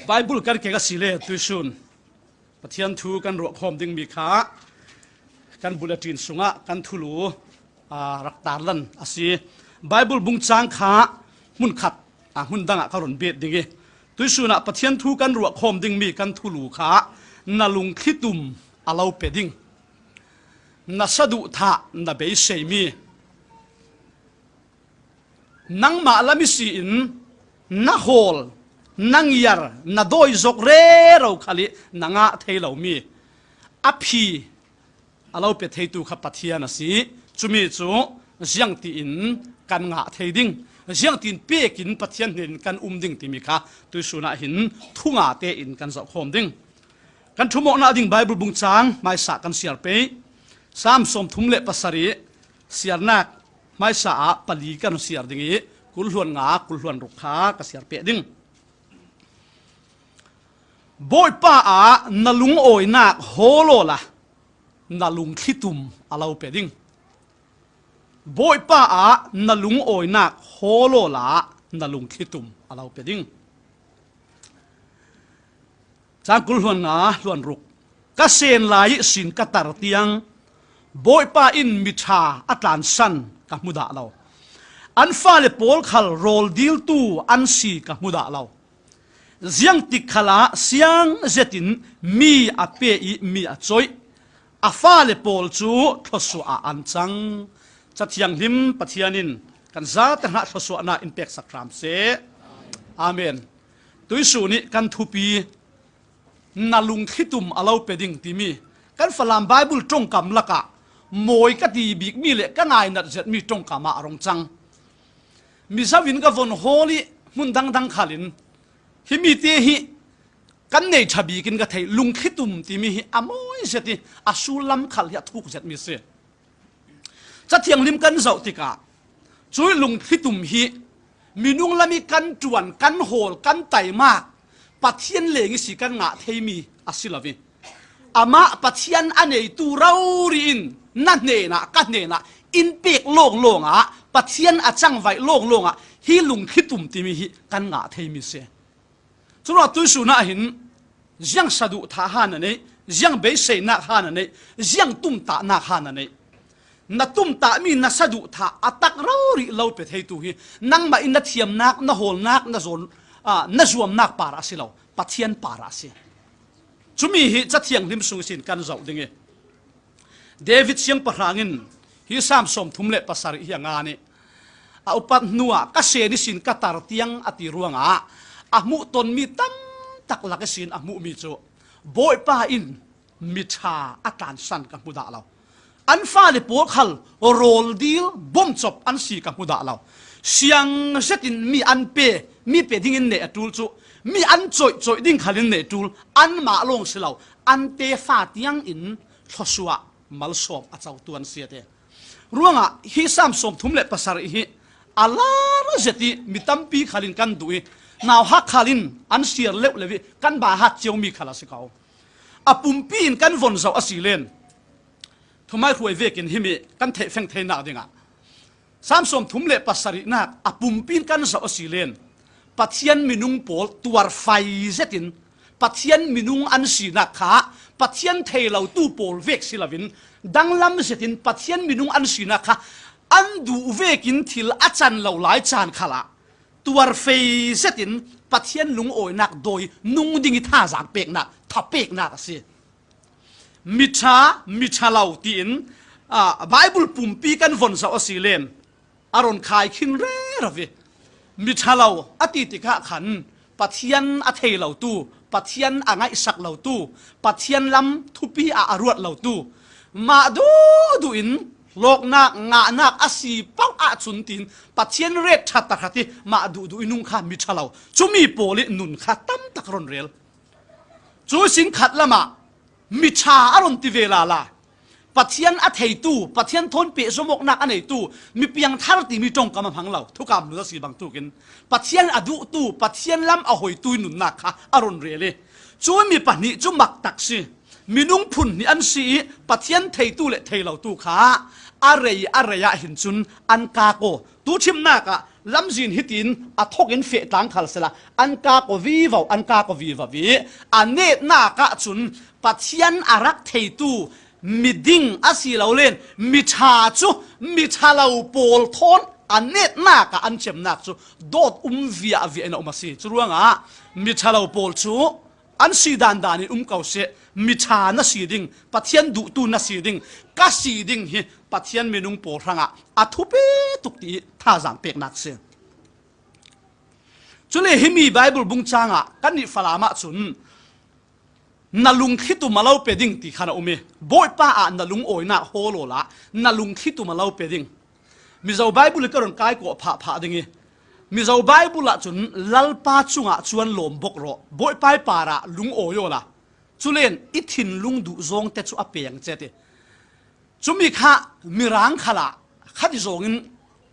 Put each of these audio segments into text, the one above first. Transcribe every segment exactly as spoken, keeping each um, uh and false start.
Bible kan keng a si le tuisun Pathian thu kan ruah khawm ding mi kha kan bulletin sungah kan thulu, aa, rak tarlan a si. Bible bung cang kha hmun khat, aa, hmun dangah ka run bet ding i, tuisunah Pathian thu kan ruah khawm ding mi kan thulu kha na lungthlitum a lo pe ding, na saduhthah na beisei mi, nangmah lam i si in na hawl, na ngiar, na dawi zok rero khal i na ngah thei lo mi a phi a lo pe theitu kha Pathian a si. Cumi cu ziangtiin kan ngah thei ding, ziangtiin pekin Pathian hnen kan um ding timi kha tuisun ah hin thu nga tein kan zoh khawm ding. Kan thumawknak ding Bible bung cang hmaisa kan siar pei. Saam sawmthum le pasarih siarnak hmaisa ah pali kan siar ding i, kul hluan nga, kul hluan ruk kha ka siar peh ding. Bawipa ah na lungawinak hawl awla na lungthlitum a lo pe ding. Bawipa ah na lungawinak hawl awla na lungthlitum a lo pe ding. Cang kul hluan nga, hluan ruk. Ka sen lai ihsin ka tar tiang Bawipa in miṭha a tlansan ka hmu dah lo. An fale pawl khal rawl diltu an si ka hmu dah lo. Ziangtik khalah siang zetin mi a pe i mi a coih, a fale pawl cu thluasuah ah an cang. Ca Thianghlim Pathian in kan zate hna thluasuahnak in peksak hram seh. Amen. Tuisun i kan thupi, na lungthlitum a lo pe ding timi kan Falam Bible ṭongkam lakah mawi ka ti bikmi le ka ngainat zetmi ṭongkam ah a rung cang. Mizo in ka von hawl i hmun dangdang khalin himi te hi kan nei ṭha bikin ka thei. Lungthlitum timi hi a mawi zet i a sullam khal hi a thuk zetmi si. Ca Thianghlim kan zoh tikah cuih lungthlitum hi minung lam i kan ṭuan, kan hawl, kan taimak Pathian leng i si kan ngah theimi a si lo i, amah Pathian a neitu rori in na hnenah, ka hnenah in pek lawnglawng ah, Pathian a cangvaih lawnglawng ah hi lungthlitum timi hi kan ngah theimi si. Curuangah tuisun ah hin ziang saduhthah ha na neih, ziang beiseinak ha na neih, ziang tumtahnak ha na neih. Na tumtahmi na saduhthah a tak rori lo pe theitu hi nangmah in na thiamnak, na hawlnak, na zawn, aa, na zuamnak parah a si lo, Pathian parah a si. Cumi hi Ca Thianghlim sung ihsin kan zoh ding i, David siangpahrang in hi Saam sawmthum le pasarih hi a ngan i, a upat hnuah ka sen ihsin ka tar tiang a ti ruangah a hmuh tonmi tamtak lak ihsin a hmuhmi cu Bawipa in miṭha a tlansan ka hmu dah lo. An fale pawl khal rawl dil bawmcop an si ka hmu dah lo. Siang zetin mi an pe, mi pe dingin neh a ṭul cu, mi an coih, coih ding khalin neh ṭul, anmah lawng si lo, an tefa tiangin thluasuah malsawm a cotu an si a ti. Ruangah hi Saam sawmthum le pasarih hi a lar zet i mi tampi khalin kan duh i, nauhak khalin an siar leuhleuh i kan baahat ciomi khal a si ko. A pumpi in kan von zoh a si len, thumaihruai vekin himi kan theihfeng theinak dingah Saam sawmthum le pasarihnak a pumpi in kan zoh a si len, Pathian minung pawl tuarfai zetin Pathian minung an sinak kha Pathian thei lotu pawl vek si loin, danglam zetin Pathian minung an sinak kha an duh vekin thil a can lo lai caan khalah tuarfei zetin Pathian lungawinak dawi nung ding i thazaang peknak, tha peknak a si. Miṭha, miṭha lo tiin, aa, Bible pumpi kan von zoh a si len, a run khai khin rero i, miṭha lo a ti tikah khan Pathian a thei lotu, Pathian a ngaihsak lotu, Pathian lam thupi ah a ruat lotu, mah duhduh in hlawknak, ngahnak a si paoh ahcun tiin Pathian ret ṭhat tahrat i mah duhduh i nung kha miṭha lo. Cumi pawl i nun kha tamtak a run rel. Cu sin khat lamah miṭha a run ti ve lala. Pathian a theitu, Pathian thawn pehzom awknak a neitu, mi piangthar timi ṭongkam a hmang lo, thukam nun a si bangtukin Pathian a duhtu, Pathian lam a hoitu i nunnak kha a run rel i, cu mi pahnih cu maktak si. Minung phun hnih an si i Pathian theitu le thei lotu kha a rei, a rei ah hin cun an kak aw. Tu ṭhimnak ah lamzin hitin a thokin feh tlang khal sela, an kak aw vivo, an kak aw vivo i a netnak ah cun Pathian a rak theitu miding a si lo len miṭha cu miṭha lo pawl thawn a netnak ah an cemnak cu dawt um viahviah in a um a si. Curuangah miṭha lo pawl cu an si dandan in um ko seh, miṭha na si ding, Pathian duhtu na si ding, ka si ding hi Pathian minung pawl hrangah a thupi tuk ti thazaang peknak si. Cule himi Bible bung cangah kan nih Falam ah cun na lungthli tum a lo pe ding ti khan a um i, Bawipa ah na lungawinak hawl awla na lungthli tum a lo pe ding. Mizo Bible hi ka run kai kawh phah phah ding i, Mizo Bible ah cun Lalpa cungah cuan lawm bok rawh, Bawipa i parah lungawi awla, culen i thinlung duh zawngte cu a peng cet i, cumi kha Mirang khalah khat i zawngin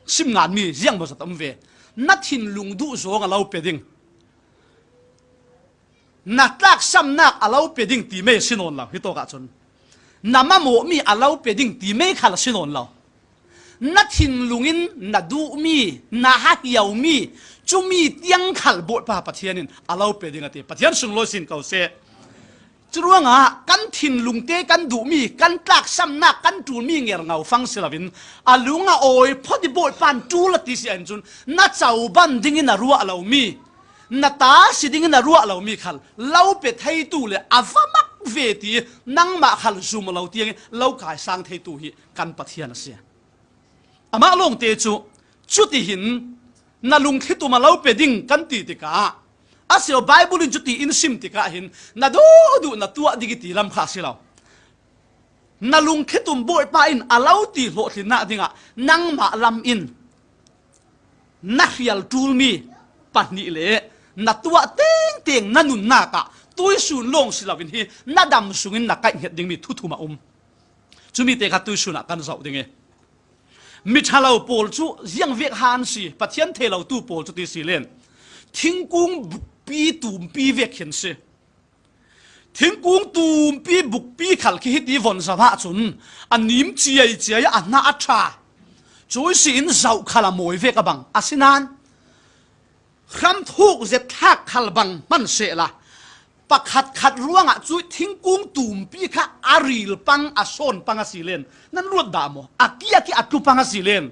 sim nganmi ziangmaw zat a um ve. Na thinlung duh zawng a lo pe ding, na tlaksamnak a lo pe ding ti mei a si nawn lo. Hitawk ah cun na mamawhmi a lo pe ding ti mei khal a si nawn lo. Na thinlung in na duhmi, na hahiaumi, cumi tiang khal Bawipa Pathian in a lo pe ding a ti. Pathian sunglawi sin ko seh. Curuangah kan thinlungte kan duhmi, kan tlaksamnak kan ṭulmi ngerngo fang si loin a lung a awi phawt i Bawipa in ṭul a ti si ahcun na coban dingin a ruah lomi, na ta si dingin a ruah lomi khal lo pe theitu le a va mak ve ti nangmah khal zum lo tiangin lo kaisang theitu hi kan Pathian a si. Amah lawngte cu cutihin na lungthli tum a lo pe ding kan ti tikah, a si lo Bible in cuti in sim tikah hin na duhduh na tuah ding i ti lam kha a si lo. Na lungthli tum Bawipa in a lo ti hlawhtlinnak dingah nangmah lam in na hrial ṭulmi pahnih le na tuah tengteng na nunnak ah tuisun lawng si loin hi na dam sungin na kaihhnget dingmi thu thum a um. Cumi te kha tuisun ah kan zoh ding i, miṭha lo pawl cu ziangvek han si, Pathian thei lotu pawl cu ti si len, thingkung bukpi tumpi vek hin si. Thingkung tumpi bukpi khal khi hiti von zoh ahcun a nim ciaiciai a hna a ṭha. Cui si in zoh khal a mawi vek a bang. Asinain hramthuk zet thlak khal bang hman sehla, pakhat khat ruangah cui thingkung tumpi kha a ril pang, a sawn pang a si len nan luat dah maw? A kiak i a tlu pang a si len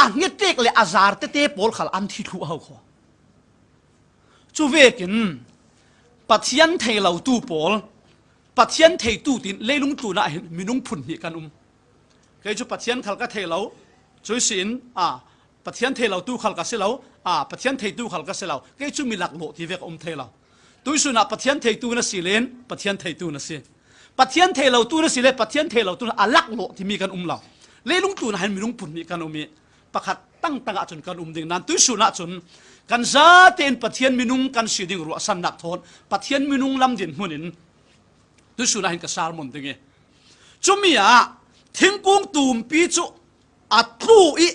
a hngetek le a zar tete pawl khal an thi thluh ho kho. Cu vekin Pathian thei lotu pawl, Pathian theitu tin leilung tlunah hin minung phun hnih kan um. Kei cu Pathian khal ka thei lo, cui si in, a, Pathian thei lotu khal ka si lo, a, Pathian theitu khal ka si lo. Kei cu mi laklawh ti vek a um thei lo. Tuisun ah Pathian theitu na si len Pathian theitu na si. Pathian thei lotu na si le Pathian thei lotu na a laklawh timi kan um lo. Leilung tlunah hin minung phun hnih kan um i, pakhat tangtang ah cun kan um ding. Nan tuisun ah cun kan zate in Pathian minung kan si ding ruahsannak thawn Pathian minung lam dinhmun in tuisun ah hin ka sermon ding i, cumi ah thingkung tumpi cu a tlu i,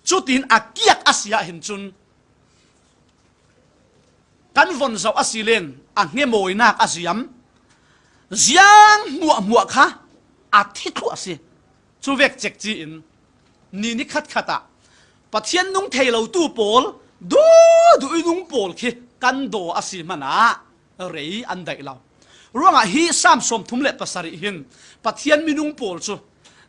cutin a kiak a si ah hin cun kan von zoh a si len a hngebawinak a ziam, ziang hmuahhmuah kha a thi thluh a si. Cu vek cekci in ni nikhat khat ah Pathian nung thei lotu pawl, duhduh i nung pawl khi kan daw a si hmanah rei an daih lo. Ruangah hi Sam sawmthum le pasarih hin Pathian minung pawl cu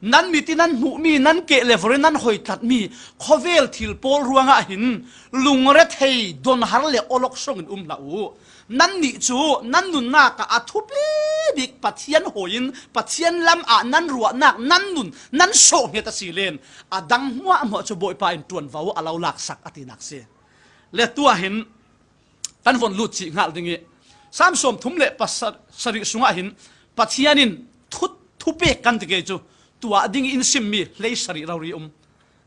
nan mit i nan hmuhmi, nan keh le vor i nan hoih tlatmi khawvel thil pawl ruangah hin lungrethei, donhar le awlok sawngin um hlah u. Nannih cu nan nunnak ah a thupi bik Pathian hawi in Pathian lam ah nan ruahnak, nan nun nan sawhhnget a si len a dang hmuahhmuah cu Bawipa in ṭuanvo a lo laksak a tinak si. Le tuah hin kan von lut cih hngalh ding i, Sam sawmthum le pasarih sungah hin Pathian in thu, thupek kan ti kei cu tuah ding i in simmi hlei sarih rori um.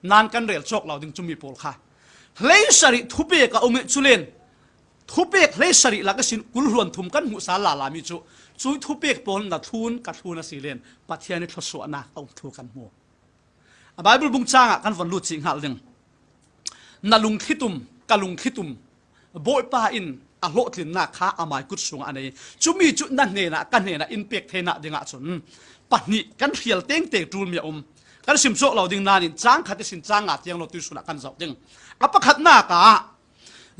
Nan kan rel cawk lo ding cumi pawl kha. Hlei sarih thupek a um i, culen thupek hlei sarih lak ihsin kul hluan thum kan hmuh sal lalami cu, cui thupek pawl na thlun ka thlun a si len Pathian i thluasuahnak a um thu kan hmu. A Bible bung cangah kan von lut cih hngalh ding. Na lungthli tum, ka lungthli tum, Bawipa in a hlawhtlinnak kha amai kut sungah a nei. Cumi cu na hnenah, ka hnenah in pek theinak dingah cun pahnih kan hrial tengteng ṭulmi a um. Kan sim suak lo ding nain cang khat ihsin cang nga tiang lo tuisunah kan zoh ding. A pakhatnak ah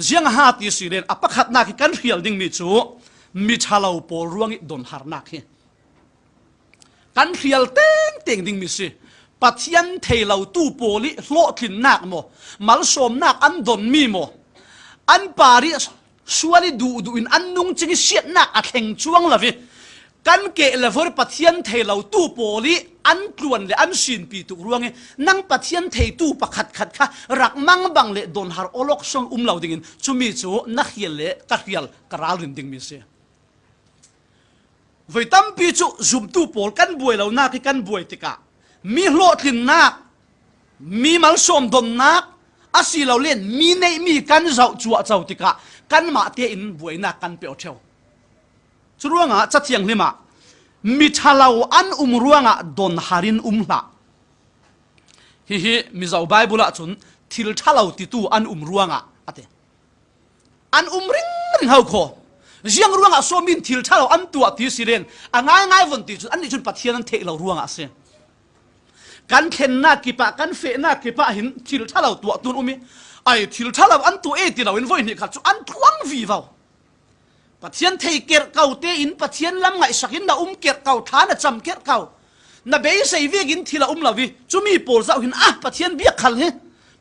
ziang a ha ti si len, a pakhatnak hi kan hrial dingmi cu mi ṭha lo pawl ruang ih donharnak hi kan hrial tengteng dingmi si. Pathian thei lotu pawl ih hlawhtlinnak maw, malsawmnak an donmi maw, an par ih sual ih duhduh in an nungcing ih siatnak a thleng cuang lo ih, kan keh le vor Pathian thei lotu pawl ih an tluan le an sinpi tuk ruangih nang Pathian theitu pakhatkhat kha rak mangbang le donhar awlok song um lo dingin cumi cu na hrial le ka hrial ka ralrin dingmi si. Voi tampi cu zumtu pawl kan buai lonak ih kan buai tikah mi hlawhtlinnak, mi malsawm donnak, asilole mi neihmi kan zoh cuahco tikah kanmah tein buainak kan peuh ṭheu. Curuangah Cathiang hlim ah mi ṭha lo an um ruangah donhar in um hlah. Hihi Mizo Baibal ahcun thil ṭha lo titu an um ruangah a ti. An um ringring ho kho. Ziang ruangah sawm in thil ṭha lo an tuah ti si len a ngaingai von ti cun annih cun Pathian an theih lo ruangah a si. Kan thlennak kipah, kan fehnak kipah hin thil ṭha lo tuahtu an um ih, ai, thil ṭha lo an tuah e ti loin voi hnih khat cu an tluang vivo. Pathian thei kerh ko tein Pathian lam ngaihsak in na um kerh ko, thla na cam kerh ko. Na beisei vekin thil a um lo ih cumi pawl zoh hin, ah, Pathian biak khal hi,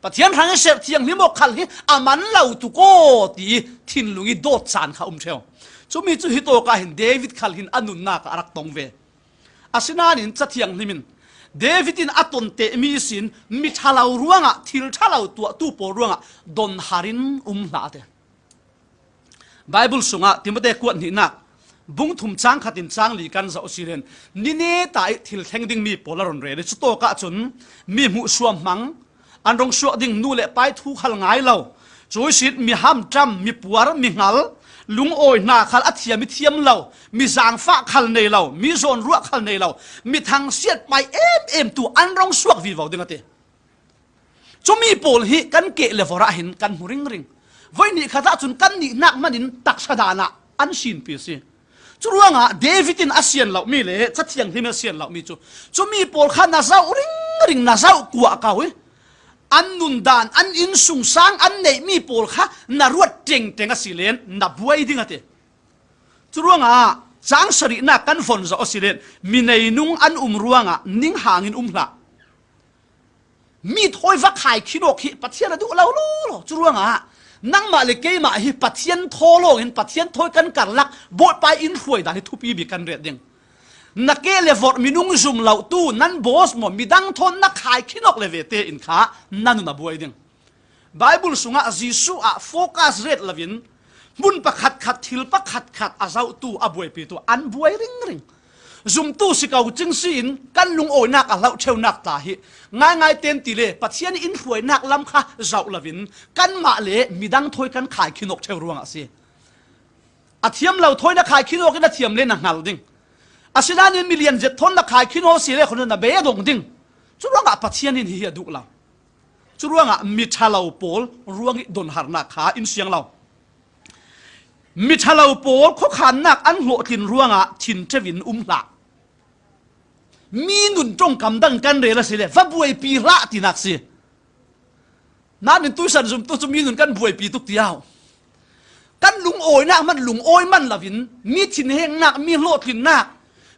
Pathian hrang ih serh thianghlim awk khal hi a man lo tuk aw ti thinlung ih dawt caan kha um ṭheu. Cumi cu hitawk ah hin David khal hin a nunnak ah a rak tong ve. Asinain Cathiang hlim in David in a ton tehmi ihsin mi ṭha lo ruangah, thil ṭha lo tuahtu pawl ruangah donhar in um hlah a ti. Baibal sungah Timote kuat hnihnak bung thum cang khat in cang li kan zoh si len, ni neta ih thil thleng dingmi pawl a run rel ih, cutawk ahcun mi hmuhsuam hmang, an rung suak ding nu le pai thu khal ngai lo, cu ihsin mi hamṭam, mi puar, mi hngal, lungawi hna khal a thiam ih thiam lo, mi zaangfah khal nei lo, mi zawnruah khal nei lo, mi thangsiat pai em em tu an rung suak vivo ding a ti. Cumi pawl hi kan keh le vorh ah hin kan hmu ringring. Voi hnih khat ahcun kannih nak hmanh in taksa dan ah an sinpi a si. Curuangah David in a sian lomi le Cathiang hlim in a sian lomi cu, cumi pawl kha na zoh ringring, na zoh kuah ko ih, an nundan, an innsungsang, an neihmi pawl kha na ruat ṭengṭeng a si len na buai ding a ti. Curuangah cang sarihnak kan von zoh a si len mi neinung an um ruangah ning hangin um hlah. Mi thawi va khai khin awk hi Pathian a duh lo lawlaw. Curuangah nangmah le keimah hi Pathian thaw lawngin Pathian thawi kan karlak Bawipa ih in hruai dan hi thupi bik kan ret ding. Na keh le vorh minung zum lo tu nan boss maw, midang thawn na khai khin awk le ve tein kha na nun a buai ding. Baibal sungah Jesuh ah focus ret loin hmun pakhatkhat, thil pakhatkhat a zohtu, a buaipitu an buai ringring. Zumtu si ko cing si in kan lungawinak a hloh ṭheunak ta hi ngaingai ten ti le Pathian in hruainak lam kha zoh loin kanmah le midang thawi kan khai khin awk ṭheu ruangah a si. A thiam lo thawi na khai khin awk in a thiam le na hngal ding. Asinain milian zet thawn na khai khin awk si le khun na bei a dong ding. Curuangah Pathian in hihi a duh lo. Curuangah mi ṭha lo pawl ruangih donharnak kha in siang lo. Mi ṭha lo pawl khuakhannak an hlawhtlin ruangah thin ṭheu in um hlah. Mi nun ṭongkam dang kan rel a si le va buaipi hlah tinak si. Nain tuisan zumtu cu mi nun kan buaipi tuk tiau. Kan lungawinak hmanh lungawi man loin mi thinhengnak, mi hlawhtlinnak,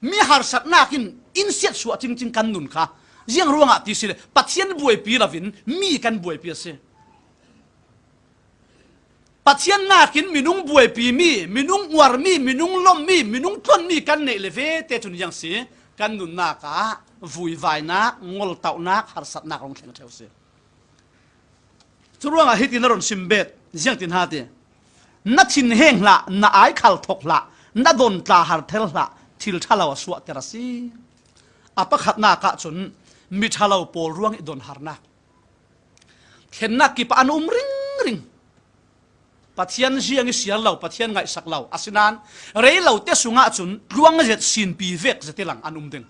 mi harsatnak in in siatsuah cingcing kan nun kha. Ziang ruangah ti si le Pathian buaipi loin mi kan buaipi a si. Pathian nakin minung buaipimi, minung uarmi, minung lommi, minung tluanmi kan neih le ve te cun ziang si, kan nunnak ah vuivainak, ngoltohnak, harsatnak rung thleng ṭheu si. Curuangah hitin a run simbet, ziangtin ha ti, na thinheng hlah, na ai khal thok hlah, na don tla har thel hlah, thil ṭha lo a suahter a si. A pakhatnak ahcun mi ṭha lo pawl ruangih donharnak. Thlennak kip ah an um ringring. Pathian ziang ih siar lo, Pathian ngaihsak lo. Asinain rei lo te sungah cun tluang zet sinpi vek zet ih lang an um ding.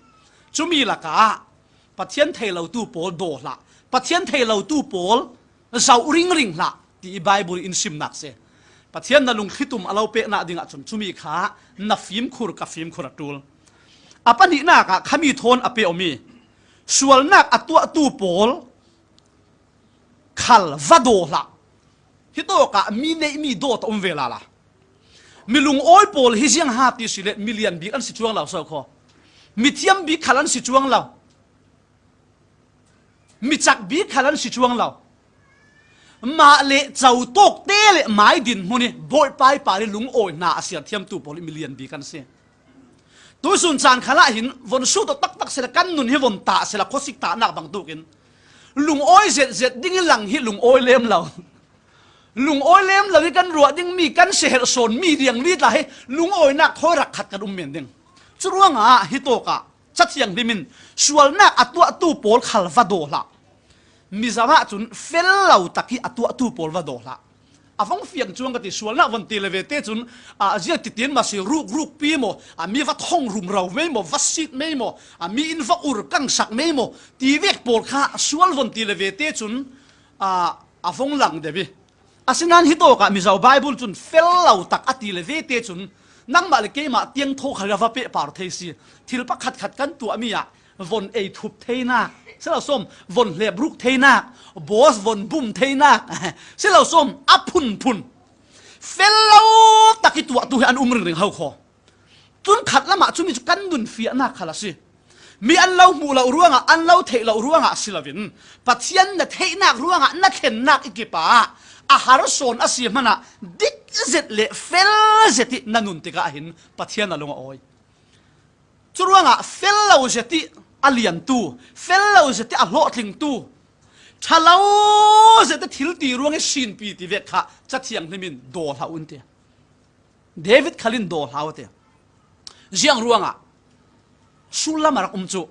Cumi lakah Pathian thei lotu pawl daw hlah, Pathian thei lotu pawl zoh ringring hlah, ti ih Baibal in simnak si. Pathian na lungthlitum a lo peknak dingah cun cumi kha na fimkhur, ka fimkhur a ṭul. A pahnihnak ah khami thawn a pehmi Sualnak a tuahtu pawl khal va daw hlah. Hitawkah mi neih mi dawt a um ve lala. Mi lungawi pawl hi ziang ha ti si le mi lian bik an si cuang lo so khaw. Mi thiam bik khal an si cuang lo. Mi cak bik khal an si cuang lo. Mah le cotawkte le mai din hmun hi bawipai pali lungawi hna a siar thiamtu pawl hi mi lian bik an si. Tuisun caan khalah hin von sut taktak sila kan nun hi von tah sila khuasik tahnak bangtukin lungawi zetzet ding i lang hi lungawi lem lo. Lungawi lem lo hi kan ruah ding mi kan sehelh sawn mi riangli tla hi lungawinak thawi rak khat kan um men ding. Curuangah hitawkah Cathiang hlimin sualnak a tuahtu pawl khal va daw hlah. Mizo ahcun fel lo tak hi a tuahtu pawl va daw hlah. A vong fiang cuang ka ti, sualnak von ti le ve te cun, a, ziang titin mah si, ruk ruk pi maw, a mi va thong rum ro mei maw, va sit mei maw, a mi in va ur kang sak mei maw, ti vek pawl kha sual von ti le ve te cun, a, a vong lang deuh i. Asinain hitawkah Mizo Bible cun fel lo tak a ti le ve te cun, nangmah le keimah tiang thaw khal va pehpar thei si. Thil pakhat khat kan tuahmi ah, von ei thup theinak, si lo sawm, von hlepruk theinak, bawt von bum theinak, si lo sawm, a phunphun. Fel lo tak i tuahtu hi an um ringring ho khaw. Cun khat lamah cumi cu kan nunfiahnak khal a si. Mi an lo hmuh lo ruangah, an lo theih lo ruangah si loin, Pathian na theihnak ruangah na thlennak i kipah a har sawn a si hmanah dik zet le fel zet i na nun tikah hin Pathian a lung a awi. Curuangah fel lo zet i a liantu, fel lo zet i a hlawhtlingtu, ṭha lo zet i thil ti ruang i sinpi ti vek kha Cathiang hlimin daw hlah un ti. David khalin daw hlah u ti. Ziang ruangah sullam a rak um cu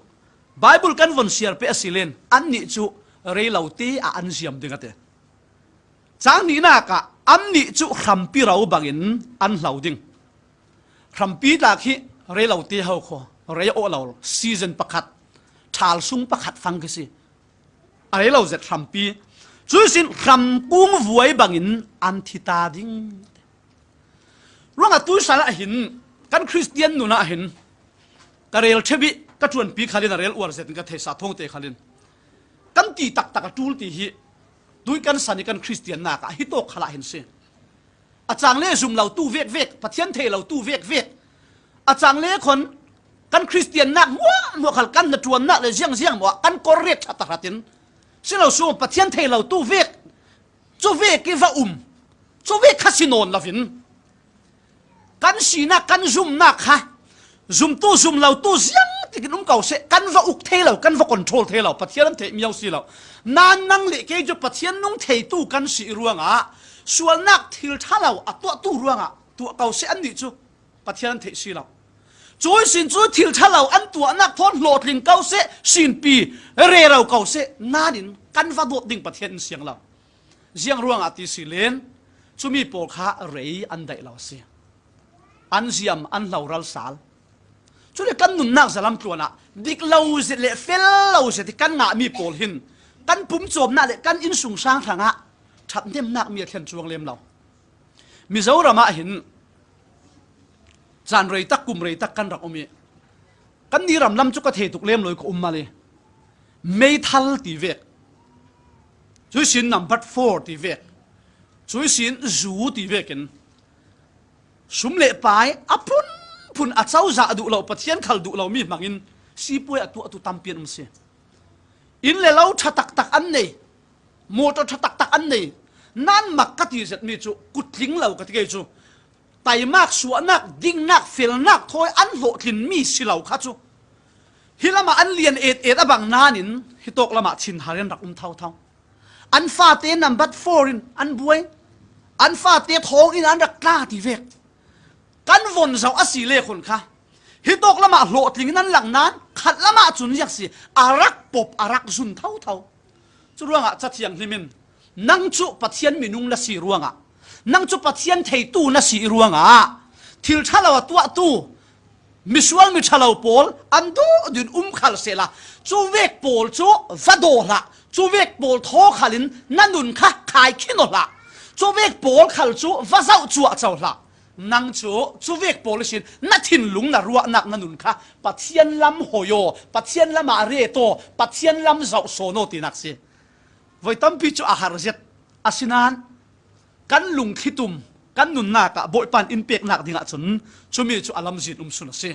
Bible kan von siar peh a si len annih cu rei lo te ah an ziam ding a ti. Cang hnihnak ah annih cu hrampi ro bangin an hlo ding. Hrampi tlak hi rei lo te ho khaw, rei awh lo, season pakhat, ṭhal sung pakhat fang khi si. A rei lo zet hrampi. Cuihsin hramkung vuai bangin an thi ta ding. Ruangah tuisal ah hin kan Khristian nun ah hin ka rel ṭhep i ka ṭuanpi khalin a rel uar zet in ka theihsa thawngte khalin kan ti taktak a ṭul ti hi tui kan san i kan Khristiannak ah hitawk khalah hin si. A cang le zum lo tu vekvek, Pathian thei lo tu vekvek. A cang le khon kan Khristiannak hmuahhmuah khal kan hnaṭuannak le ziangziang maw kan kor ret ṭha tahratin si lo sung Pathian thei lo tu vek. Cu vek i va um. Cu vek kha si nawn lovin kan sinak, kan zumnak kha zumtu, zum lotu ziang tikin um ko seh, kan va uk thei lo, kan va control thei lo, Pathian an theih mio si lo. Nan nang le kei cu Pathian nung theitu kan si ruangah sualnak thil ṭha lo a tuahtu ruangah tuah ko seh annih cu Pathian an theih si lo. Cuihsin cu thil ṭha lo an tuahnak thawn hlawhtling ko seh, sinpi rero ko seh, nanin kan va dawt ding Pathian in siang lo. Ziang ruangah ti si len, cumi pawl kha rei an daih lo a si. An ziam, an hloral sal. Cule kan nunnak zalam tluanah dik lo zet le fel lo zet i kan ngahmi pawl hin kan pumcawmnak le kan innsungsang hrangah ṭhathnemnak mi a thlen cuang lem lo. Mizoram ah hin caan rei tak, kum rei tak kan rak um i, kannih ram lam cu ka thei tuk lem lo i ka um mal i, meithal ti vek, cuihsin number four ti vek, cuihsin zu ti vekin sum le pai a phunphun a cozah duh lo, Pathian khal duh lo mi hmangin sipuai a tuahtu tampi an um si. Inn le lo ṭha taktak an nei, motor ṭha taktak an nei, nan mak ka ti zetmi cu kutling lo ka ti kei cu, taimak, suahnak, dingnak, felnak thawi an hlawhtlinmi si lo kha cu, hi lamah an lian et et a bang nanin hitawk lamah thinhar in rak um thotho. An fate number four in an buai, an fate thawng in an rak tla ti vek. Kan von zoh a si le khun kha hitawk lamah hlawhtling in an lang nan khat lamah cun ziak si a rak pop, a rak zun thotho. Curuangah Cathiang hlimin nang cu Pathian minung na si ruangah, nang cu Pathian theitu na si ruangah thil ṭha lo a tuahtu misual miṭha lo pawl an dawh din um khal sehla, cu vek pawl cu va daw hlah, cu vek pawl thaw khalin na nun kha khai khin aw hlah, cu vek pawl khal cu va zoh cuahco hlah. Nang cu cuvek pawl ihsin na thinlung na ruahnak na nun kha Pathian lam hoi aw, Pathian lamah ret aw, Pathian lam zoh sawn aw tinak si. Voi tampi cu a har zet. Asinain kan lungthlitum, kan nunnak ah Bawipa in in peknak dingah cun cumi cu a lamzin um sun a si.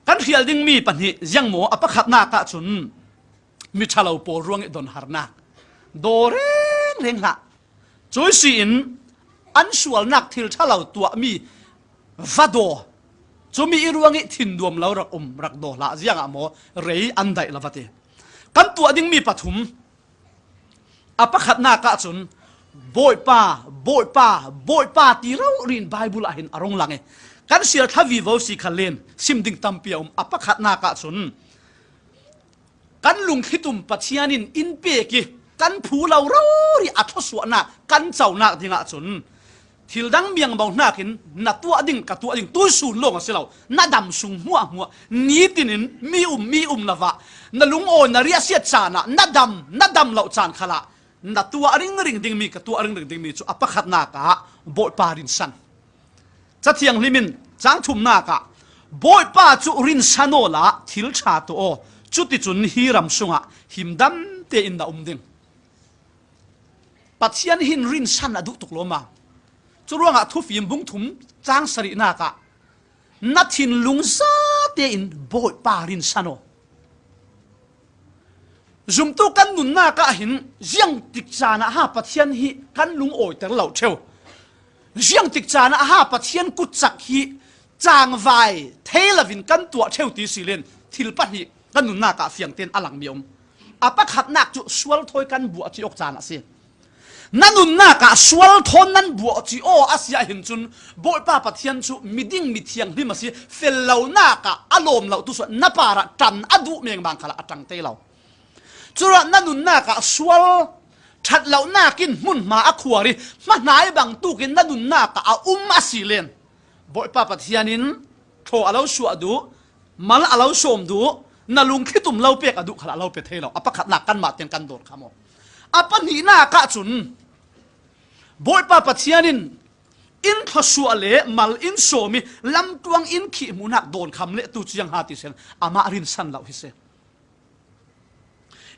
Kan hrial dingmi pahnih ziang maw? A pakhatnak ah cun mi ṭhalo pawl ruang i donharnak, daw rengreng hlah. Cui si in an sualnak thil ṭhalo tuahmi va daw. Cumi i ruang i thinduam lo rak um, rak daw hlah. Ziangah maw? Rei an daih lo va ti. Kan tuah dingmi pathum, a pakhatnak ah cun Bawipa, Bawipa, Bawipa ti rori in Baibal ah hin a rung lang i kan sial thlavi vo si kha len sim ding tampi a um. A pakhatnak ah cun kan lungthlitum Pathian in in pek i kan phu lo rori a thluasuahnak kan conak dingah cun thil dang miangbo hnakin na tuah ding, ka tuah ding, tuisun lawng a si lo, na dam sung hmuahhmuah, nitin in mi um, mi um lo ah na lungawi, na riahsiat caan ah na dam, na dam lo caan khalah na tuah ringring dingmi, ka tuah ringring dingmi cu a pakhatnak ah Bawipa rinsan. Ca Thianghlim in cang thumnak ah Bawipa cu rinsan aw la thil ṭha tuah aw, cuticun hi ram sungah himdam tein na um ding. Pathian hin rinsan a duh tuk lawma. Curuangah Thufim bung thum cang sarihnak ah na thinlung zate in Bawipa rinsan aw. Zumtu kan nunnak ah hin ziangtik caan ah ha Pathian hi kan lungawiter lo ṭheu, ziangtik caan ah ha Pathian kutcak hi cangvai thei loin kan tuah ṭheu ti si len thil pahnih kan nunnak ah fiangten a langmi a um. A pakhatnak cu sual thawi kan buah cih awk caan a si. Na nunnak ah sual thawn nan buah cih aw a si ahhin cun Bawipa Pathian cu miding mithianghlim a si, fel lonak ah a lawm lo tu suah na parah ṭan a duh mengmang khalah a ṭang te lo. Curuah na nunnak ah sual ṭhat lonak in hmunhma a khuar i hmahnai bangtuk in na nunnak ah a um a si len Bawipa Pathian in thaw a lo suah duh, mal a lo sawm duh, na lungthlitum lo pek a duh khalah a lo pe thei lo. A pakhatnak kanmah tiang kan dawn kha maw? A pahnihnak ah cun Bawipa Pathian in in thluasuah le mal in sawm i lamtuang in khih hmuhnak dawn kham le tu ciang ha ti sen amah rinsan lo hi si.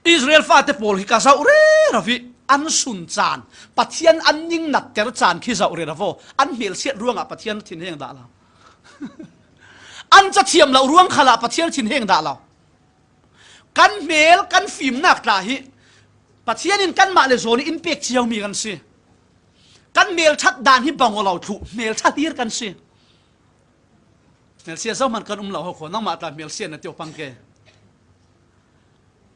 Israel fate pawl hi ka zoh rero i an sun caan, Pathian an ning natter caan khi zoh rero aw. An hmelsiat ruangah Pathian thinheng dah lo. An cathiam lo ruang khalah Pathian thinheng dah lo. Kan hmel, kan fimnak tla hi Pathian in kanmah le zawn i in pek ciomi kan si. Kan hmelṭhat dan hi bang aw lo thluh, hmelṭha hlir kan si. Hmelsiat zohman kan um lo ho kho, nangmah tla hmelsiat na tio pang ke.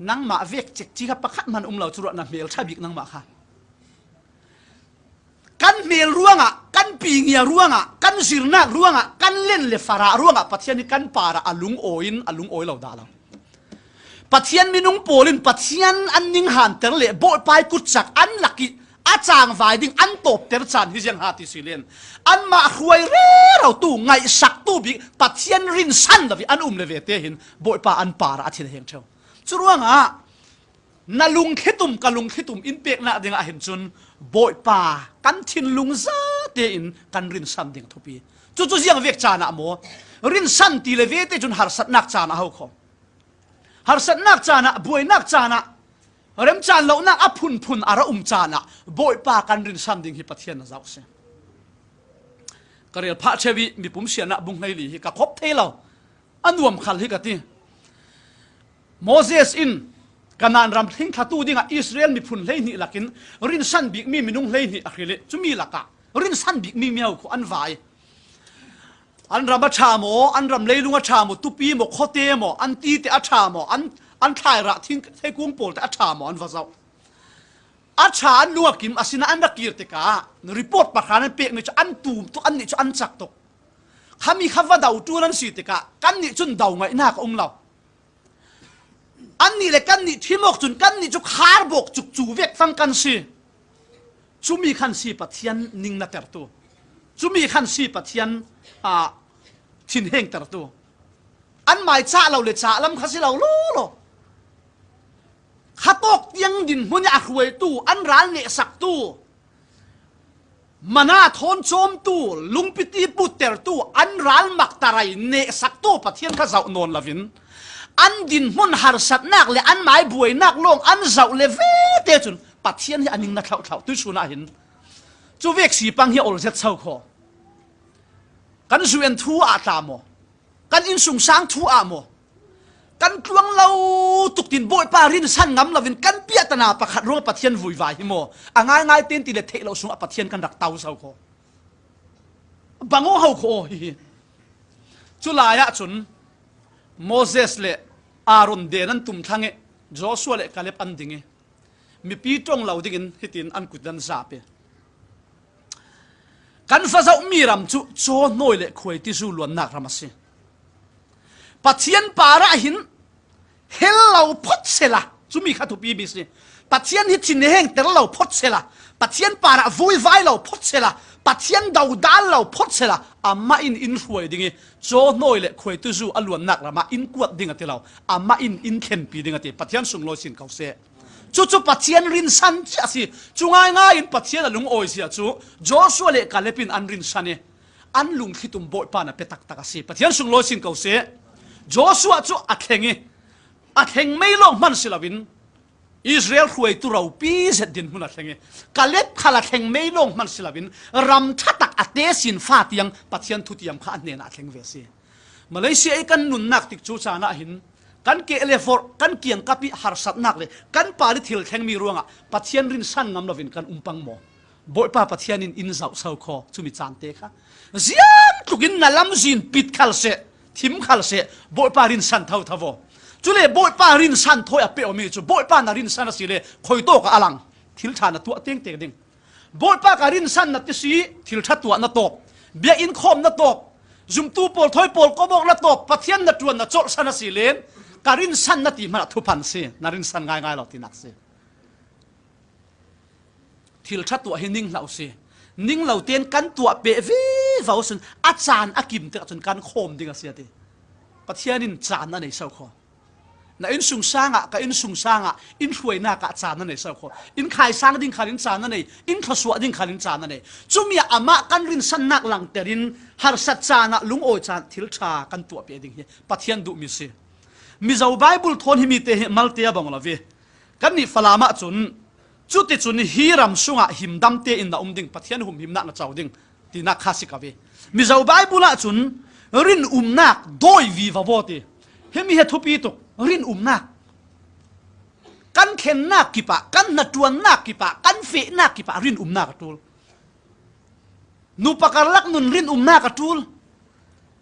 Nangmah vek cekci kha pakhat hman um lo, curuah na hmelṭha bik nangmah kha. Kan hmel ruangah, kan pingia ruangah, kan zirnak ruangah, kan len le farah ruangah Pathian hi kan parah a lungawi in a lungawi lo dah lo. Pathian minung pawl in Pathian an ning hanter le Bawipa i kutcak an lak i a cangvai ding an tawpter caan hi ziang ha ti si len anmah hruai rero tu, ngaihsak tu bik Pathian rinsan lo i an um le ve te hin Bawipa an parah a thinheng ṭheu. Curuangah na lungthlitum, ka lungthlitum in peknak dingah hin cun Bawipa kan thinlung zate in kan rinsan ding thupi. Cucu ziang vek caan ah maw? Rinsan ti le ve te cun harsatnak caan a ho kho. Harsatnak caan ah, buainak caan ah, remcaan lonak a phunphun a ra um caan ah Bawipa kan rinsan ding hi Pathian na zoh si. Ka rel phah ṭheu i Mipum Siahnak bung hleili hi ka khop thei lo. A nuam khal hi ka ti. Moses in Kanaan ram thlingthlatu dingah Israel miphun hleihnih lakin rinsan bikmi minung hleihnih a hril i cumi lakah rinsan bikmi miau khuh an vai. An ram a ṭha maw, an ram leilung a ṭha maw, tupi maw, khuate maw, an tite a ṭha maw, an, an thlai rah thing, theikung pawlte a ṭha maw, an va zoh. A ṭha an lung a kim, asinain an ra kir tikah report pakhat an pek nih cu an tum tuk, annih cu an cak tuk. Khami kha va do ṭul an si tikah kannih cun do ngaihnak a um lo. Annih le kannih thim awk cun kannih cu khar bawk cukcu vek fang kan si. Cumi khan si Pathian ning na tertu. Cumi khan si Pathian, ah, thinheng tertu. An mai cah lo le cah lam kha si lo lawlaw. Khatawk tiang dinhmun i a hruaitu, an ral nehsaktu, Mana thawn cawmtu, lungpiti puttertu, an ral maktarai nehsaktu Pathian kha zauh nawn lovin, an dinhmun harsatnak le an maibuainak lawng an zauh le vete cun Pathian hi a ning na thlauhthlauh tuihsun ah hin. Cu vek si pang hi a ol zet so kho. Kan zu en thu ah tla maw? Kan innsungsang thu ah maw? Kan tluang lo tuk tin Bawipa rinsan ngam lovin kan piahtana pakhat ruang Pathian vuivai hi maw? A ngaingai ten ti le theih lo sungah Pathian kan rak tau so kho. Bang aw ho kho aw hi hi. Cu lai ah cun Moses le Aaron den an tum thlang i Joshua le Kaleb an ding i mipi ṭong lo dingin hitin an kut an zap i, kan va zohmi ram cu cawhnawi le khuaitizu luannak ram a si. Pathian parah hin hel lo phawt sela, cumi kha thupi mi si. Pathian hi thin hengter lo phawt sela, Pathian parah vuivai lo phawt sela, Pathian dodal lo phawt sela, amah in in hruai ding i cawhnawi le khuaitizu a luannak ramah in kuat ding a ti lo, amah in in thlenpi ding a ti. Pathian sunglawi sin ko seh. Cucu Pathian rinsan cia a si. Cu ngaingai in Pathian a lungawi zia cu Joshua le Kaleb in an rinsan i an lungthlitum Bawipa na pe taktak a si. Pathian sunglawi sin ko seh. Joshua cu a thleng i a thleng mei lawng hman si loin Israel hruaitu ropi zet dinhmun a thleng i Kaleb khal a thleng mei lawng hman si loin ram ṭha tak a tesin fa tiang Pathian thutiam kha a hnenah a thleng ve a si. Malaysia i kan nunnak tikcu caan ah hin kan keh le vorh, kan kiangkap i harsatnak le kan par i thil thlengmi ruangah Pathian rinsan ngam loin kan um pang maw? Bawipa Pathian in in zoh so kho cumi caan te kha. Ziangtlukin na lamzin pit khal seh, thim khal seh, Bawipa rinsan thotho aw. Cule Bawipa rinsan thawi a pe awmi cu Bawipa na rinsan a si le khoi tawk ah a lang, thil ṭha na tuah tengteng ding. Bawipa ka rinsan na ti si, thil ṭha tuah na tawk, biakinn khawm na tawk, zumtu pawl thawi pawl kom awk na tawk, Pathian na ṭuan na colhsan a si len ka rinsan na ti hmanah thuphan si, na rinsan ngaingai lo tinak si. Thil ṭha tuah hi ning hlah u si. Ning lo tein kan tuah peh vivo sun a caan a kim tikah cun kan khawm ding a si a ti. Pathian in caan a nei so kho. Na innsungsang ah, ka innsungsang ah, in hruainak ah caan a nei so kho. In khaisang ding khal in caan a nei, in thluasuah ding khal in caan a nei. Cumi ah amah kan rinsannak langter in harsat caan ah lungawi caan thil ṭha kan tuah peh ding hi Pathian duhmi si. Mizo Bible thawn himi te hi malte a bang lo ve. Kannih Falam ah cun, cuticun hi ram sungah himdam tein na um ding, Pathian humhimnak na co ding, tinak kha si ko ve. Mizo Bible ah cun rinumnak dawi vivo aw ti. Himi hi a thupi tuk, rinumnak. Kan thlennak kipah, kan hnaṭuannak kipah, kan fehnak kipah rinumnak a ṭul. Nupa karlak nun rinumnak a ṭul.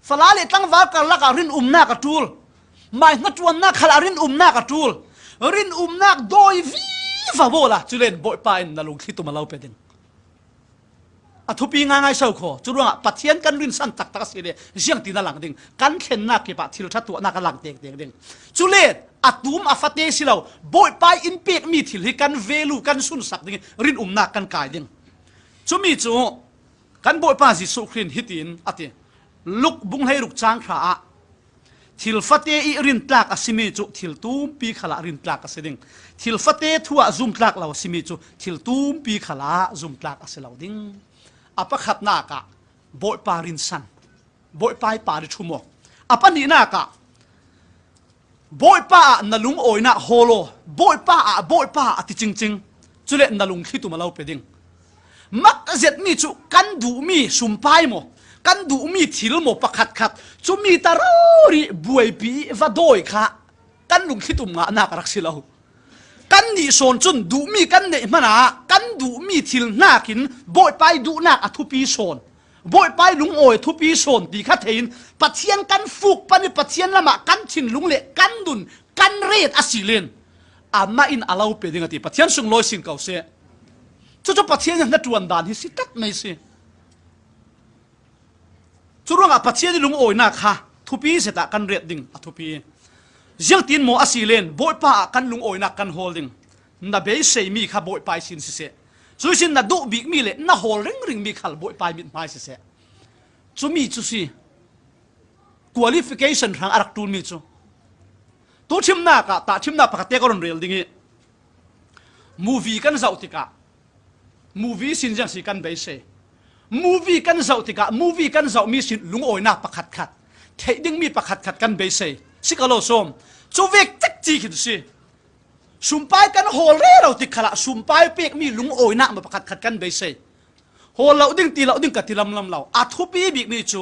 Fala le tlangval karlak ah rinumnak a ṭul. Mai hnaṭuannak khal ah rinumnak a ṭul. Rinumnak dawi vivo aw la, culen Bawipa in na lungthlitum a lo pe ding. A thupi ngaingai so kho. Curuangah Pathian kan rinsan taktak a si le ziangtin a lang ding. Kan thlennak kipah thil ṭha tuahnak a lang tektek ding. Cule a tum a fate si lo, Bawipa in pekmi thil hi kan value kan sunsak ding i rinumnak kan kai ding. Cumi cu kan Bawipa Jesuh Khrih in hitin a ti, Luk bung hleiruk cang hra ah, thil fate i rintlak a simi cu thil tumpi khalah rintlak a si ding, thil fate thu ah zumtlak lo a simi cu thil tumpi khalah zumtlak a si lo ding. A pakhatnak ah Bawipa rinsan, Bawipa i par i ṭhum aw. A pahnihnak ah Bawipa ah na lungawinak hawl aw, Bawipa ah, Bawipa ah a ti cingcing. Cule na lungthlitum a lo pe ding. Mak zetmi cu kan duhmi sumpai maw, kan duhmi thil maw pakhatkhat, cumi ta rori buaipi i va dawi kha kan lungthlitum ngahnak a rak si lo. Kan nihsawn cun duhmi kan neih hmanah kan duhmi thil hnakin Bawipa i duhnak a thupi sawn, Bawipa i lungawi a thupi sawn ti kha thei in Pathian kan fuk pan i Pathian lamah kan thinlung le kan nun kan ret a si len amah in a lo pe ding a ti. Pathian sunglawi sin ko seh. Cucu Pathian in hnaṭuan dan hi si tak mai si. Curuangah Pathian i lungawinak kha thupi zet ah kan ret ding a thupi. Ziangtin maw a si len Bawipa ah kan lungawinak kan hawl ding. Na beiseimi kha Bawipa i sin siseh, cuihsin na duh bikmi le na hawl ringringmi khal Bawipa i mithmai siseh. Cumi cu si qualification hrang a rak ṭulmi cu. Tu ṭhimnak ah tahṭhimnak pakhat te ka run rel ding i movie kan zoh tikah movie sin ziang si kan beisei. Movie kan zoh tikah movie kan zoh mi sin lungawinak pakhatkhat, theih ding mi pakhatkhat kan beisei. Si ka lo sawm. Cu vek cek ci khin si. Sumpai kan hawl rero tik khalah sumpai pekmi lungawinak ma pakhatkhat kan beisei. Hawl lo ding ti lo ding ka ti lamlam lo. A thupi bikmi cu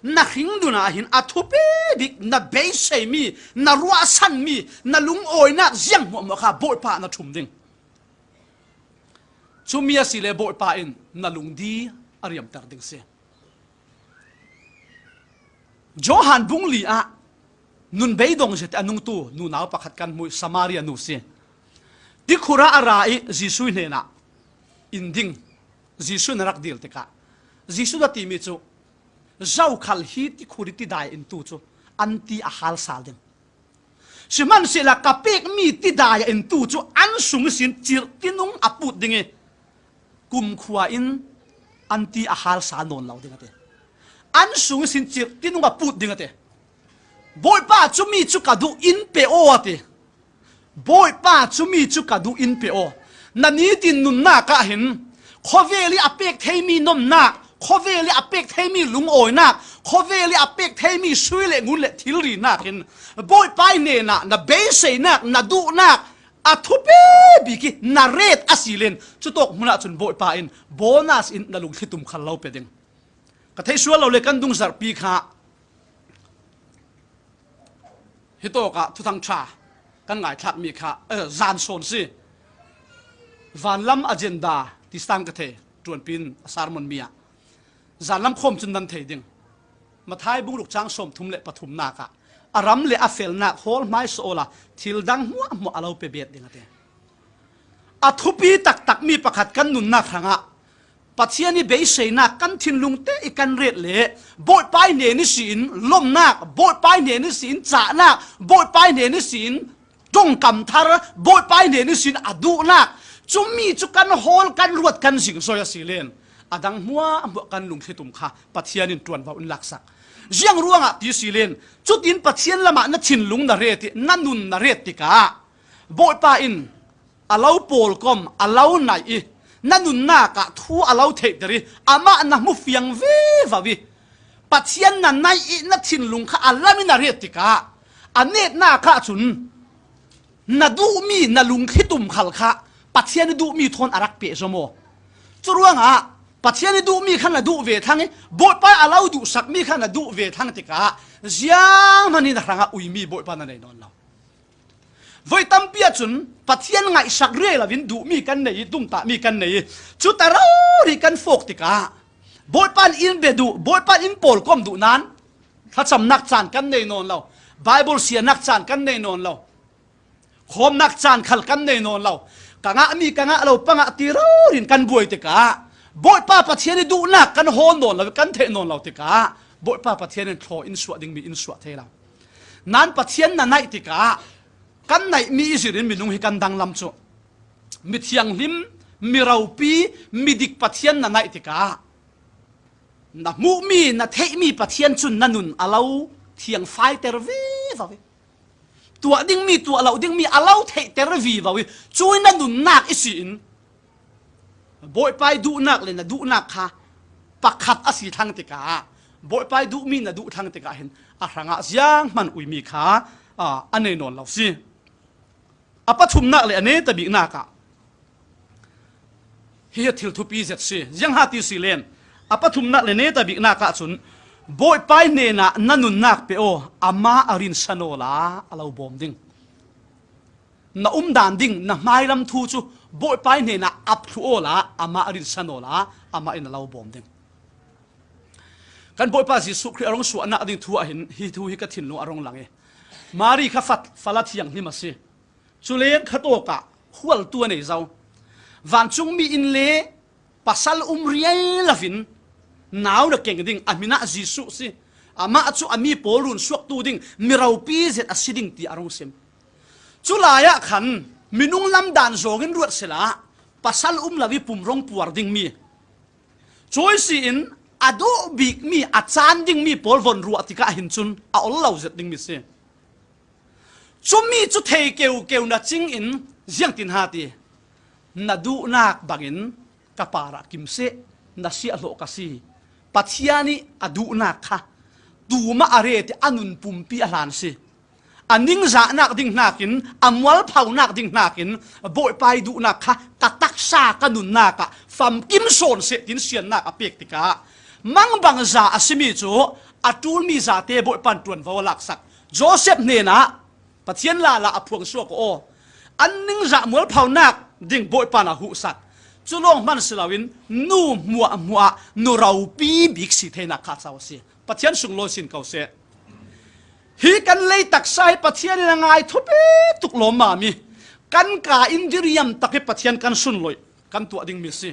na hring dun ah hin a thupi bik na beiseimi, na ruahsanmi, na lungawinak ziang hmuahhmuah kha Bawipa na thum ding. Cumi a si le Bawipa in na lungdi a riamter ding si. Johan bung li ah nun beidong zet a nungtu nunau pakhat kan hmuh, Samaria nu si. Tikhur ah a ra i Jesuh hnenah in ding Jesuh na rak dil tikah Jesuh na timi cu, zokhal hi tikhur i tidai in tu cu an ti a hal sal ding. Sihmanhsehla ka pekmi tidai in tu cu an sung ihsin cirhtinung a put ding i kumkhua in an ti a hal sal nawn lo ding a ti. An sung ihsin cirhtinung a put ding a ti. Bawipa, cumi cu ka duh, in pe aw a ti. Bawipa, cumi cu ka duh, in pe aw. Na nitin nunnak ah hin khawvel i a pek theimi nomnak, khawvel i a pek theimi lungawinak, khawvel i a pek theimi sui le ngun le thilri nakin Bawipa i hnenah na beiseinak, na duhnak a thupi bik i na ret a si len, cutawk hmun ah cun Bawipa in bonus in na lungthli tum khal lo pe ding. Ka theih sual lo le kan dungzarhpi kha hitawkah Thuthang ṭha kan ngaithlakmi kha, eh, zan sawn si. Vanlam agenda ti sang ka thei, ṭuanpi in a sermon mi ah. Zanlam khawm cun nan thei ding. Mathai bung ruk cang sawmthum le pathumnak ah, a ram le a felnak hawl hmaisa awla thil dang hmuahhmuah a lo pe bet ding a ti. A thupi taktakmi pakhat kan nunnak hrangah Pathian i beiseinak kan thinlungte i kan ret le Bawipa i hnen ihsin lomnak, Bawipa i hnen ihsin cahnak, Bawipa i hnen ihsin ṭongkam thar, Bawipa i hnen ihsin a duhnak, cumi cu kan hawl, kan ruat, kan zingzoi a si len a dang hmuahhmuah kan lungthli tum kha Pathian in ṭuanvo in laksak. Ziang ruangah ti si len, cutin Pathian lamah na thinlung na ret i na nun na ret tikah Bawipa in a lo pawlkom, a lo naih i na nunnak ah thu a lo theihter i amah na hmu fiang vivo i Pathian na naih i na thinlung kha a lam i na ret tikah a netnak ah cun na duhmi na lungthli tum khal kha Pathian i duhmi thawn a rak pehzom aw. Curuangah Pathian i duhmi kha na duh ve thlang i Bawipa a lo duhsakmi kha na duh ve thlang tikah zianghman in a hrangah uimi Bawipa na nei nawn lo. Voi tampi ahcun Pathian ngaihsak rei loin duhmi kan nei i, tumtahmi kan nei i, cuta rori kan fawk tikah Bawipa in in bia duh, Bawipa in in pawlkom duh nan thlacamnak caan kan nei nawn lo, Bible sianak caan kan nei nawn lo, khawmnak caan khal kan nei nawn lo, ka ngahmi ka ngah lo pangah ti rorin kan buai tikah Bawipa Pathian i duhnak kan hawn nawn lo, kan theih nawn lo tikah Bawipa Pathian in thlaw in suah dingmi in suah thei lo. Nan Pathian na naih tikah kan naihmi i zirin minung hi kan danglam cu. Mi thianghlim, mi ropi, mi dik Pathian na naih tikah na hmuhmi, na theihmi Pathian cun na nun a lo thiangfaiter vivo i tuah dingmi, tuah lo dingmi a lo theihter vivo i cui na nunnak i si in Bawipa i duhnak le na duhnak kha pakhat a si thlang tikah Bawipa i duhmi na duh thlang tikah hin a hrangah zianghman uimi kha, aa, a nei nawn lo si. A pathumnak le a neta biknak ah hi a thil thupi zet si. Ziangha ti si len a pathumnak le neta biknak ah cun Bawipa i hnenah na nunnak pe aw, amah a rinsan awla a lo bawm ding. Na umdan ding, na hmailam thu cu Bawipa i hnenah ap thluh awla amah a rinsan awla amah in a lo bawm ding. Kan Bawipa Jesuh Khrih a rung suahnak ding thu ah hin hi thu hi ka thinlung a rung lang i, Mari kha fat, fala thianghlim a si. Culeng khatawkah khualtu a nei zo. Vancungmi in le pasal um riai loin nau na keng ding, a hmin ah Jesuh si. Amah cu a mi pawl run suaktu ding, mi ropi zet a si ding ti a rung sim. Culai ah khan minung lamdan zawngin ruat sehla pasal um lo i pumrong puar dingmi, cuai si in a duh bikmi, a caan dingmi pawl von ruah tikah hin cun a ol lo zet dingmi si. Cumi cu thei keukeu na cing in ziangtin ha ti, na duhnak bangin ka parah kim seh. na siah hlawh ka si. Pathian ih a duhnak kha tumah a reti a nun pumpi a hlan si. A ningzahnak ding hnakin, a mualphonak ding hnakin, Bawipa ih duhnak kha ka taksa ka nunnak ah famkim sawn seh, tin siannak a pek tikah, mangbangza a simi cu a ṭulmi zate Bawipa in ṭuanvo a laksak. Joseph hnenah Pathian lala a phuangsuak aw, an ningzah mualphonak ding Bawipa in a huhsak. Cu lawng hman si loin nu hmuahhmuah ah nu ropi bik si theinak kha a co a si. Pathian sunglawi sin ko seh. Hi kan lei taksa hi Pathian in a ngai thupi tuk lawmmam ih, kan ka in diriam tak ih Pathian kan sunloih kan tuah dingmi a si.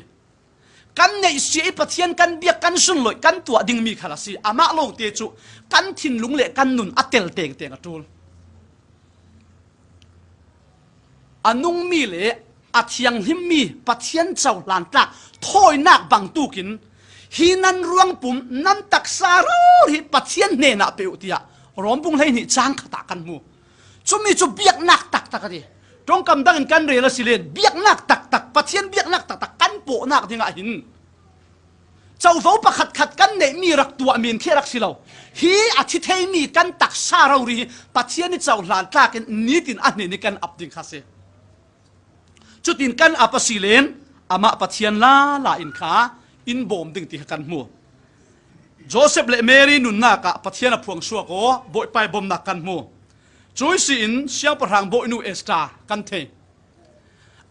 Kan neihsia ih Pathian kan biak kan sunloih kan tuah dingmi khal a si. Amah lawngte cu kan thinlung le kan nun a tel tengteng a ṭul. A nungmi le a thianghlimmi Pathian cohlan tlak thawinak bangtukin, hi nan ruangpum, nan taksa rori hi Pathian hnenah pe uh, tiah Rom bung hleihnih cang khatah kan hmu. Cumi cu biaknak taktak a ti. Ṭongkam dangin kan rel a si len, biaknak taktak, Pathian biaknak taktak kan pawhnak dingah hin covo pakhatkhat kan neihmi rak tuah men khi a rak si lo. Hi a thi theimi kan taksa rori hi Pathian ih cohlan tlakin nitin a hnen ih kan ap ding kha si. Cutin kan ap a si len, amah Pathian lala in kha in bawm ding ti kha kan hmu. Joseph le Mary nunnak ah Pathian a phuangsuak aw, Bawipa ih bawmnak kan hmu. Cuih si in siangpahrang bawinu Esther kan thei.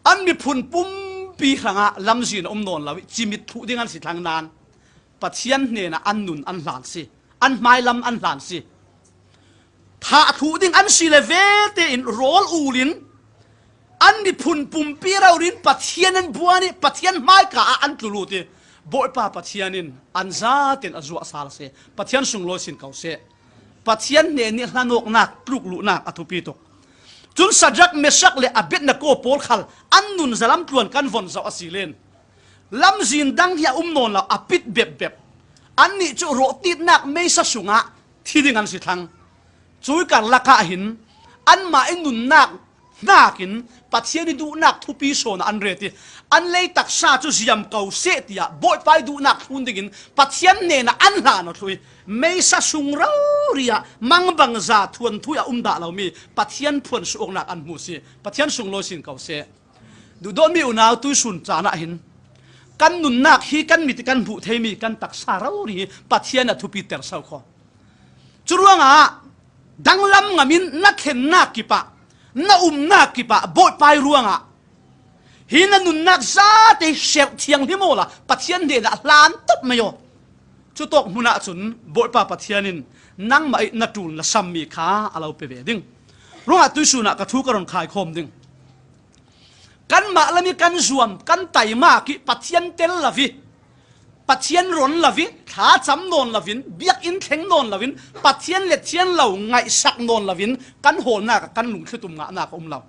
An miphun pumpi hrangah lamzin a um nawn lo ih cimit thluh ding an si thlang nain Pathian hnenah an nun an hlan si, an hmailam an hlan si. Thah thluh ding an si le vete in rawl ul in an miphun pumpi rori in Pathian an buan ih Pathian hmaika ah an tlul uh ti. Bawipa Pathian in an zaten a zuah sal a si. Pathian sunglawi sin ko seh. Pathian hnen ih hlanawknak, tlukluhnak a thupi tuk. Cun Sadrak, Mesak le Abednego pawl khal an nun zalam tluan kan von zoh a si len, lamzin dang hi a um nawn lo, a pit bepbep. Annih cu rawhtitnak meisa sungah thi ding an si thlang. Cuih karlak ah hin anmah ih nunnak hnakin Pathian ih duhnak thupi sawn ah an ret ih, an lei taksa cu ziam ko seh, tiah Bawipa ih duhnak thlun dingin Pathian hnenah an hlan aw thluh ih, meisa sung rori ah mangbangza thuanthu ih a um dah lomi Pathian phuansuaknak an hmu si. Pathian sunglawi sin ko seh. Duhdawtmi unau, tuihsun caan ah hin kan nunnak hi kan mit ih kan hmuh theimi kan taksa rori hi Pathian a thupiter so kho. Curuangah danglam ngamin na thlennak kipah, na umnak kipah Bawipa ih ruangah hi na nunnak zate hi serh thianghlim awla Pathian hnenah hlan top mai aw. Cutawk hmunah cun Bawipa Pathian in nangmah ih na ṭul na sammi kha a lo pe ve ding. Ruangah tuihsun ah ka thu ka run khaikhawm ding. Kanmah lam ih kan zuam, kan taimak ih Pathian tel lo ih, Pathian ron lo ih, thlacam nawn loin, biakinn thleng nawn loin, Pathian le thian lo ngaihsak nawn loin kan hawlnak ah kan lungthlitum ngahnak a um lo.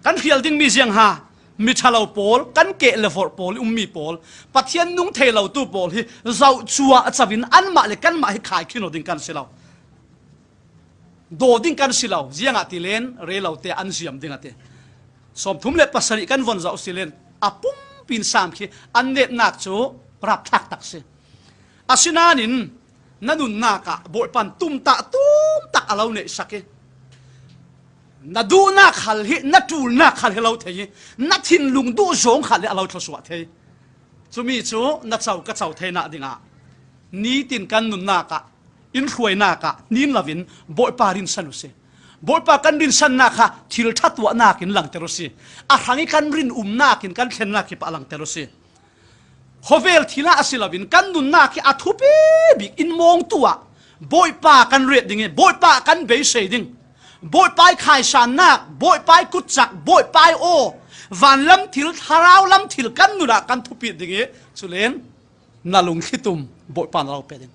Kan hrial dingmi ziang ha, miṭha lo pawl, kan keh le vorh pawl ih ummi pawl, Pathian nung thei lotu pawl hi zoh cuah covin anmah le kanmah hi khai khin aw ding kan si lo. Daw ding kan si lo, ziangahtile rei lote an ziam ding a ti. Sawmthum le pasarih kan von zoh si len, a pumpi in sam khi an netnak cu rapthlak tak si. Asinain na nunnak ah Bawipa in tumtah tumtak a lo neihsak ih, na duhnak khal hi, na ṭulnak khal hi a lo thei ih, na thinlung duh zawng khal hi a lo thluasuah thei. Cumi cu na co ka co theinak dingah nitin kan nunnak ah, in hruainak ah hnin loin Bawipa rinsan uh si. Bawipa kan rinsannak kha thil ṭha tuahnak in langter uh si. A hrang ih kan rinumnak in kan thlennak kipah langter uh si. Khawvel thil ah a si loin kan nunnak hi a thupi bik in mawngtu ah Bawipa kan ret ding ih, Bawipa kan beisei ding. Bawipa ih khaisannak, Bawipa ih kutcak, Bawipa ih aw, vanlam thil, thlarau lam thil kan nun ah kan thupit ding ih, culen na lungthlitum Bawipa na lo pe ding.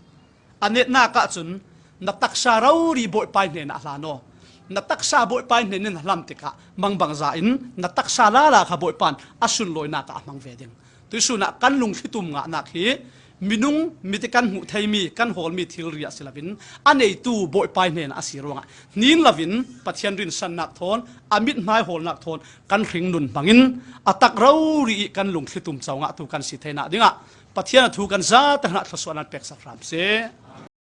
A netnak ah cun na taksa rori Bawipa ih hnenah hlan aw. Na taksa Bawipa ih hnen in a hlan tikah mangbangza in na taksa lala kha Bawipa in a sunlawinak ah a hmang ve ding. Tuihsun ah kan lungthlitum ngahnak hi minung mit ih kan hmuh theimi, kan hawlmi thilri ah si loin a neitu Bawipa ih hnenah a si ruangah hnin loin Pathian rinsannak thawn, a mithmai hawlnak thawn kan hringnun hmangin a tak rori ih kan lungthlitum co ngahtu kan si theinak dingah Pathian a thu kan zate hna thluasuahna peksak hram seh.